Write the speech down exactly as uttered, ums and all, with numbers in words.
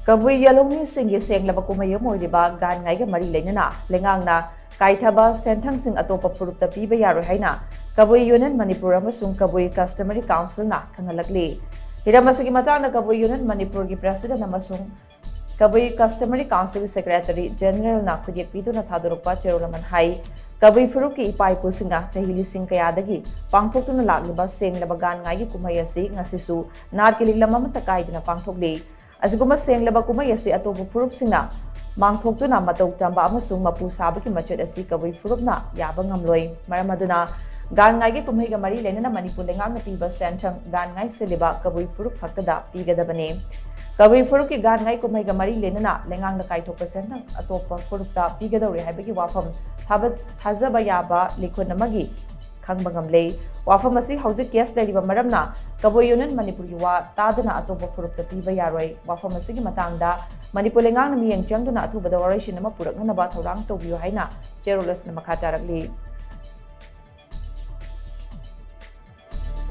ꯀꯕꯨꯏ ꯌꯦꯜꯍꯧꯃꯤꯁꯤꯡꯒꯤ ꯁꯦꯡꯂꯕ ꯀꯨꯝꯍꯩ ꯑꯃ ꯑꯣꯏꯔꯤꯕ ꯒꯥꯟ ꯉꯥꯏꯒ ꯃꯔꯤ ꯂꯩꯅꯅ ꯂꯩꯉꯥꯛꯅ ꯀꯥꯏꯊꯕ ꯁꯦꯟꯊꯪꯁꯤꯡ ꯑꯇꯣꯞꯄ ꯐꯨꯔꯨꯞꯇ ꯄꯤꯕ ꯌꯥꯔꯣꯏ ꯍꯥꯏꯅ ꯀꯕꯨꯏ ꯌꯨꯅꯤꯌꯟ ꯃꯅꯤꯄꯨꯔ ꯑꯃꯁꯨꯡ ꯀꯕꯨꯏ ꯀꯁꯇꯃꯔꯤ ꯀꯥꯎꯟꯁꯤꯜꯅ ꯈꯪꯍꯜꯂꯛꯂꯤ꯫ ꯍꯤꯔꯝ ꯑꯁꯤꯒꯤ ꯃꯇꯥꯡꯗ ꯀꯕꯨꯏ ꯌꯨꯅꯤꯌꯟ ꯃꯅꯤꯄꯨꯔꯒꯤ ꯄ꯭ꯔꯦꯁꯤꯗꯦꯟꯠ ꯑꯃꯁꯨꯡ ꯀꯕꯨꯏ ꯀꯁꯇꯃꯔꯤ ꯀꯥꯎꯟꯁꯤꯜꯒꯤ ꯁꯦꯀ꯭ꯔꯦꯇꯔꯤ ꯖꯦꯅꯔꯦꯜꯅ ꯈꯨꯗꯦꯛ ꯄꯤꯗꯨꯅ ꯊꯥꯗꯣꯔꯛꯄ ꯆꯦꯔꯣꯜ ꯑꯃꯅ ꯍꯥꯏ, ꯀꯕꯨꯏ ꯐꯨꯔꯨꯞꯀꯤ ꯏꯄꯥ ꯏꯄꯨꯁꯤꯡꯅ ꯆꯍꯤ ꯂꯤꯁꯤꯡ ꯀꯌꯥꯗꯒꯤ ꯄꯥꯡꯊꯣꯛꯇꯨꯅ ꯂꯥꯛꯂꯤꯕ ꯁꯦꯡꯂꯕ ꯒꯥꯟ ꯉꯥꯏꯒꯤ ꯀꯨꯝꯍꯩ ꯑꯁꯤ ꯉꯁꯤꯁꯨ ꯅꯥꯠꯀꯤ ꯂꯤꯛꯂꯝ ꯑꯃꯠꯇ ꯀꯥꯏꯗꯅ ꯄꯥꯡꯊꯣꯛꯂꯤ꯫ ꯑꯁꯤꯒꯨꯝꯕ ꯁꯦꯡꯂꯕ ꯀꯨꯝꯍꯩ ꯑꯁꯤ ꯑꯇꯣꯞꯄ ꯐꯨꯔꯨꯞꯁꯤꯡꯅ ꯃꯥꯡꯊꯣꯛꯇꯨꯅ ꯃꯇꯧ ꯇꯝꯕ ꯑꯃꯁꯨꯡ ꯃꯄꯨ ꯁꯥꯕꯒꯤ ꯃꯆꯦꯠ ꯑꯁꯤ ꯀꯕꯨꯏ ꯐꯨꯔꯨꯞꯅ ꯌꯥꯕ ꯉꯝꯂꯣꯏ꯫ ꯃꯔꯝ ꯑꯗꯨꯅ ꯒꯥꯟ ꯉꯥꯏꯒꯤ ꯀꯨꯝꯍꯩꯒ ꯃꯔꯤ ꯂꯩꯅꯅ ꯃꯅꯤꯄꯨꯔ ꯂꯩꯉꯥꯛꯅ ꯄꯤꯕ ꯁꯦꯟꯊꯪ ꯒꯥꯟ ꯉꯥꯏ ꯁꯤꯜꯂꯤꯕ ꯀꯕꯨꯏ ꯐꯨꯔꯨꯞ ꯈꯛꯇꯗ ꯄꯤꯒꯗꯕꯅꯤ꯫ ꯀꯕꯨꯏ ꯐꯨꯔꯨꯞꯀꯤ ꯒꯥꯟ ꯉꯥꯏ ꯀꯨꯝꯍꯩꯒ ꯃꯔꯤ ꯂꯩꯅꯅ ꯂꯩꯉꯥꯛꯅ ꯀꯥꯏꯊꯣꯛꯄ ꯁꯦꯟꯊꯪ ꯑꯇꯣꯞꯄ ꯐꯨꯔꯨꯞꯇ ꯄꯤꯒꯗꯧꯔꯤ ꯍꯥꯏꯕꯒꯤ ꯋꯥꯐꯝ ꯊꯥꯕ-, ꯊꯥꯖꯕ ꯌꯥꯕ ꯂꯤꯈꯨꯟ ꯑꯃꯒꯤ ꯈꯪꯕ ꯉꯝꯂꯦ꯫ ꯋꯥꯐꯝ ꯑꯁꯤ ꯍꯧꯖꯤꯛ ꯀꯦꯁ ꯂꯩꯔꯤꯕ ꯃꯔꯝꯅ ꯀꯕꯨꯏ ꯌꯨꯅꯤꯌꯟ ꯃꯅꯤꯄꯨꯔꯒꯤ ꯋꯥ ꯇꯥꯗꯨꯅ ꯑꯇꯣꯞꯄ ꯐꯨꯔꯨꯞꯇ ꯄꯤꯕ ꯌꯥꯔꯣꯏ꯫ ꯋꯥꯐꯝ ꯑꯁꯤꯒꯤ ꯃꯇꯥꯡꯗ ꯃꯅꯤꯄꯨꯔ ꯂꯩꯉꯥꯛꯅ ꯃꯤꯠꯌꯦꯡ ꯆꯪꯗꯨꯅ ꯑꯊꯨꯕꯗ ꯋꯥꯔꯣꯏꯁꯤꯟ ꯑꯃ ꯄꯨꯔꯛꯅꯅꯕ ꯊꯧꯔꯥꯡ ꯇꯧꯕꯤꯌꯨ ꯍꯥꯏꯅ ꯆꯦꯔꯣꯜ ꯑꯁꯤꯅ ꯃꯈꯥ ꯇꯥꯔꯛꯂꯤ꯫